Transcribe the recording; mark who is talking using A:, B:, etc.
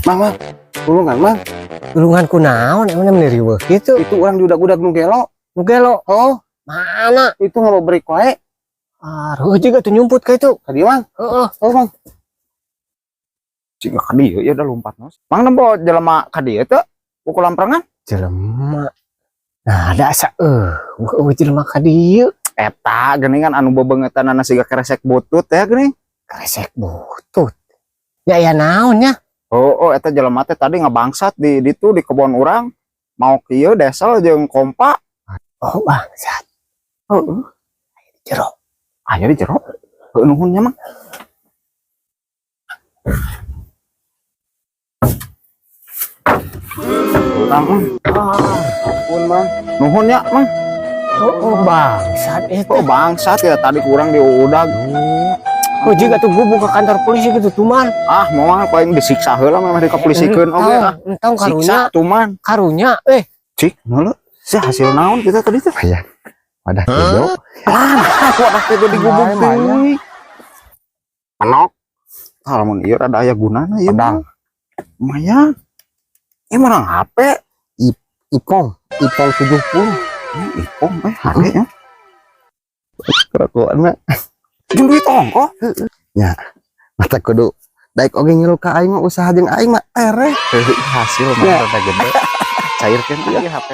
A: Mang, Mang. Tulungan, Mang.
B: Tulungan kunaon emang meni riweuh kitu?
A: Itu orang diudag-udag nu gelo.
B: Nu gelo?
A: Oh,
B: Mana?
A: Itu ngababrik wae.
B: Aruh juga tuh nyumput ka itu.
A: Tadi, Mang.
B: Heeh.
A: Oh, Mang.
C: Siga ka dieu ya udah lompat nos. Mang, nempo jelema ka dieu teu? Pukul lamprangan?
B: Jelema. Nah, ada asa euweuh jelema ka dieu.
C: Eta geuningan anu bebeungeutana siga keresek butut ya geuning.
B: Kresek butut. Ya ya, naon nya?
C: Oh, eta jelema teh tadi ngebangsat di ditu di kebon urang. Mau kieu desel jeung kompa.
B: Oh, bangsat.
C: Heeh.
B: Jero.
C: Aya di jero. Heuh, nuhun nya, Mang. Urang, Mang.
A: Ampun, Mang.
C: Nuhun ya, Mang.
B: Oh, bangsat eta.
C: Oh, bangsat ya tadi kurang diudag.
B: Oh, juga tuh gua buka kantor polisi gitu tuman.
C: Ah, moal, paling disiksa heula memang dikepolisikeun oge ah.
B: Entong karunya,
C: Siksa tuman.
B: Karunya eh.
C: Cik, heula. Sih hasil naon kita tadi teh?
D: Aya. Wadah kejo.
C: Ah, wadah teh digubuk
D: Lumayan.
C: teuing. Manok. Ah, lamun ieu rada aya gunana ieu.
D: Pedang.
C: Mah. Lumayan. Ieu menang HP.
D: Ipong, Ipong 70.
C: Ini Ipong eh hade ya.
D: Rokokna.
C: Jeung duit ongkoh.
D: Mata kudu daek oge ngilu ka aing mah, usaha jeung aing mah ereh.
C: Hasil mah
D: Ya.
C: rada gede. Cairkeun ieu HP.